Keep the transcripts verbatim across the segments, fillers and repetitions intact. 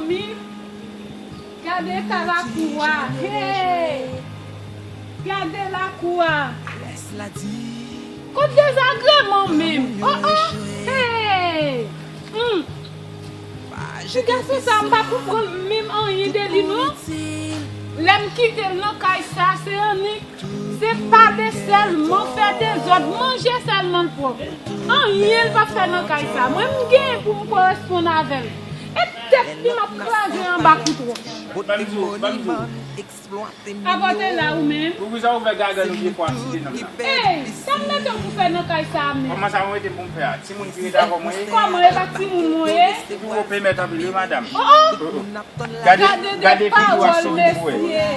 Mezanmi, gade eta lakou a. Hey! Gade lakou a. Kot dezagreman menm? Oh, oh! Hey! Hmm. Ti gason sa, m pa konprann menm anyen de li, non. Lè m kite l nan kay sa, se annik, se pale sèlman, fè dezòd, manje sèlman l pwòp. Anyen l p ap fè nan kay sa. Mwen, m gen pou m koresponn avè l. E tèt li, m ap kraze anba koutwò. Ban m di w, ban m di w. Apòte la ou menm. Poukisa ou fè gaga nou de fwa site nonm nan? Ey, sa m mete w pou fè nan kay sa a menm? Kòman sa w mete pou m fè a? Timoun ki ret avè w mwen ye? Kòman e pa timoun mwen ye? Epi w pemèt anpil wi madanm. Oh, oh! Gade, gade de pawòl mesye.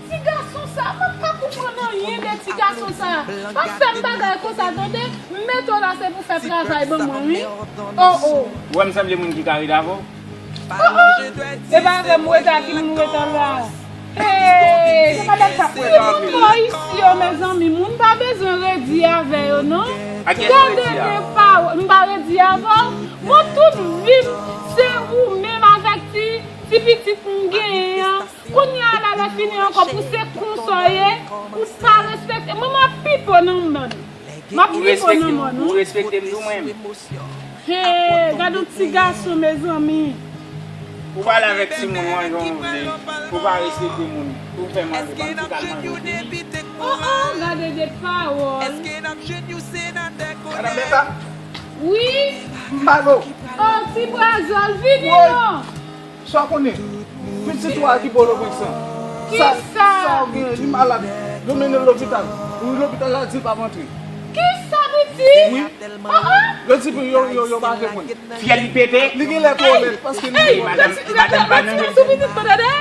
Ti gason sa, mwen pa konprann anyen de ti gason sa. Pa fè m bagay konsa tande. M mete w la se pou fè travay ban mwen wi. Oh, oh. Ou wè m sanble moun ki ka ret avè w? Oh, oh! E pa avè m ou rete a, ki moun ou rete la? Hey! Se moun bò isi yo, mezanmi, moun pa bezwen redi avè yo, non. Gade de pawòl, m pa redi avè w. Bon, tout vi m, se ou menm avèk ti, ti pitit m genyen an. Kounye a la, lè fini ankò, pou se konsa w ye, ou pa respekte. Mwen, m ap pipo nan mòn. M ap pipo nan mòn, wi. Ou respekte m tou, mwen. Hey, gade yon ti gason, mezanmi. Ou pale avèk timoun ou an jan w vle. Ou pa respekte moun. Ou fè manje, ban m ti kal manje. Oh, oh, gade de pawòl. Madanm Beta? Wi. M pale w. Oh, ti brazòl, vini non. Sa w konnen? Pitit ou a ki Pòtoprens lan. Sa, sa w gen, li malad. Yo mennen l lopital. Wi, lopital la di l p ap antre. Kisa pitit? Wi. Oh, oh. Yo di pou yo, yo, yo pa vle konn. Fyèl li pete. Li genlè kole, paske li... Ey, madanm, madanm pa nan sou pitit mwen tande.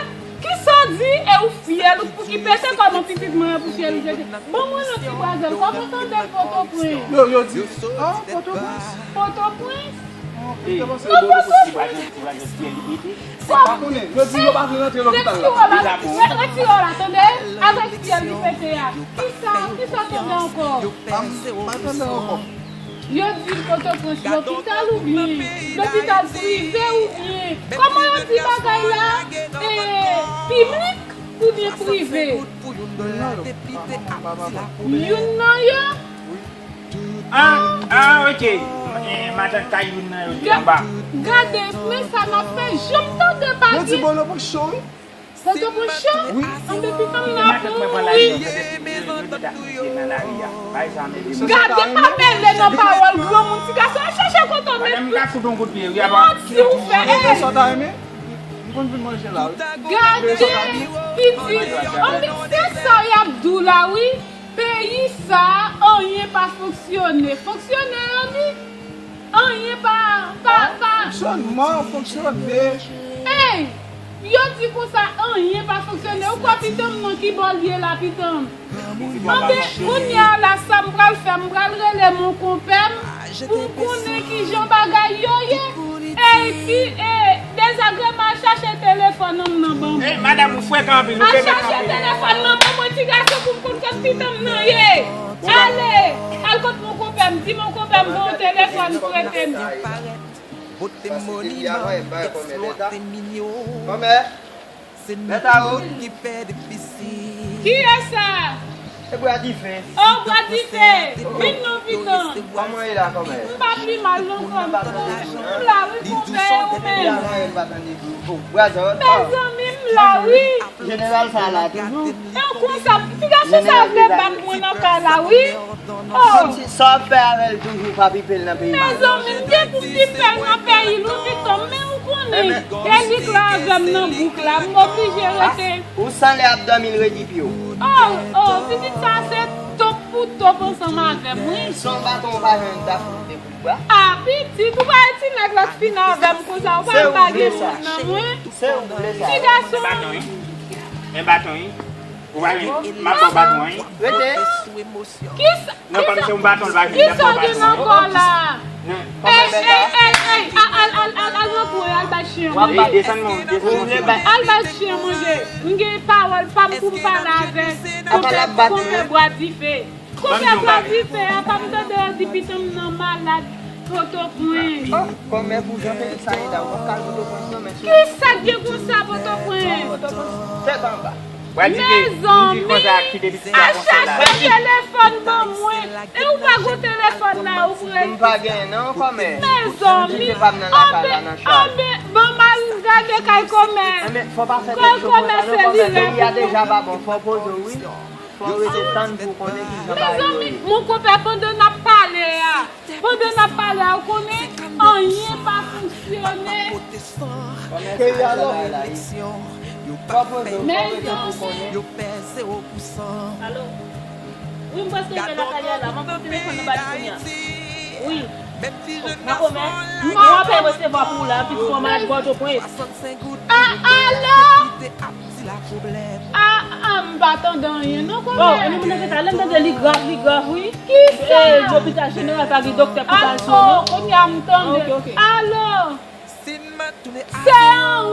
Kisa w di? E ou fyèl ou pou ki pete kòman pitit mwen an pou fyèl ou pete? Ban mwen non ti brazèl, kòman tande l Pòtoprens? Yo, yo di, ah, Pòtoprens. Pòtoprens? Non, Pòtoprens. Sa pa konnen. Yo di yo pa vle rantre lopital la. Retire w la, retire w la, tande? Avèk fyèl li pete a. Kisa, kisa w tande ankò? Pa, pa tande ankò. Yo di l Pòtoprens lopital oubyen lopital prive oubyen? Kòman yo di bagay la? E, piblik oubyen prive? Youn nan yo. Youn nan yo? Ah, ah, ok. Eh, matant kay youn nan yo te anba. Gade, men sa n ap fè, janm tande pa gen. Yo di Pòtoprens cho, wi. Pòtoprens cho? Wi. Anben pitit mwen ap mouri. Gade pa mele nan pawòl granmoun ti gason, al chache kote w met. Manti ou fè. Gade, pitit, anben se sa y ap di w la, wi. Peyi sa a, anyen pa fonksyone. Fonksyone, yo di? Anyen pa, pa, pa. Fonksyònman, fonksyone. Ey! Yo di konsa, anyen pa fonksyone. Ou kwè pitit m nan ki bò l ye la, pitit m? Anben, kounye a la, sa m pral fè, m pral rele mon konpè m pou m konnen kijan bagay yo ye. Ey, ti, e, dezagreman, al chache telefòn an m nan ban mwen. Ey, madanm, ou frekan anpil, ou frekan anpil. Al chache telefòn nan ban mwen, ti gason, pou m konn kot pitit m nan ye. Ale, al kot mon konpè m, di mon konpè m ba w telefòn prete m. Kòmè. Bèta o. Kiyès sa? E Bwa Dife. O, Bwa Dife. Vin non, pitit m. Kòman w ye la, kòmè? M pa pi mal non, kòmè. M la wi, konpè, ou menm? Mezanmi, m la wi. Jeneral sa la toujou. E konsa, ti gason sa vle bat mwen nan kay la wi. Oh. Sa w ap fè avè l toujou, pa pipe l nan peyi. Mezanmi, m gen pou m pipe l nan peyi l wi, pitit m, men ou konnen. Elik la avè m nan bouk la, m oblije rete. Ou san lè ap dòmi l redi pye w. Oh, oh, pitit sa se top pou top ansanm avè m wi. Son baton ou pa jwenn ta fout de kout bwa. Ah, pitit, ou pa wè ti nèg la t fin avè m konsa, ou pa wè m pa gen moun nan mwen. Se ou vle sa. Ti gason. Men baton wi. Men baton wi. Ou pa gen, m ap ba w baton wi. Rete. Kisa, kisa w gen nan kò la? Ey, ey, ey, ey, al, al, al, al, al nan kwen, al bay chen an manje. Al bay chen an manje. M gen pawòl pa m pou m pale avè konpè, konpè Bwa Dife. Konpè Bwa Dife a, pa m tande yo di pitit m nan malad. Pòtoprens. Oh, kòmè, pou jan peyi sa ye la, ou p ap ka al Pòtoprens non, men sou Ki sa k gen konsa Pòtoprens? Pòtoprens tèt anba. Pral di ke nou viv konsa ki depi ti A gason chache la. Telefòn ban mwen. E ou pa gon telefòn la ou pran. M pa gen non kòmè. Mezanmi. Kite pa m nan lakay la nan chay. Anben ban m al gade kay kòmè. Enben fò pa fè Kòmè tèt cho konsa non kòmè. selilè Peyi a pou deja pa bon, fò poze w wi. Fò w rete tann pou w konnen ki jan bagay yo Mezanmi, ye. Mon konpè pandan n ap pale a. Pandan n ap pale a ou konnen anyen pa fonksyone. Peyi a lòk. Fò poze w, fò rete pou w konnen. Alo. Wi, m prèske rive lakay la la. M ap pran telefòn nan ba li kounye a. Wi. Makomè, mwen apèl resevwa pou ou la, pitit mwen malad Pòtoprens. Ah, alo? Ah, ah, m pa tande anyen non kòmè. Oh, e nou mwen rete la, m tande li grav, li grav wi. Kisa? Lopital jeneral pa gen doktè pou bal sou nou. Oh, kounye a m tande. Alo? Se an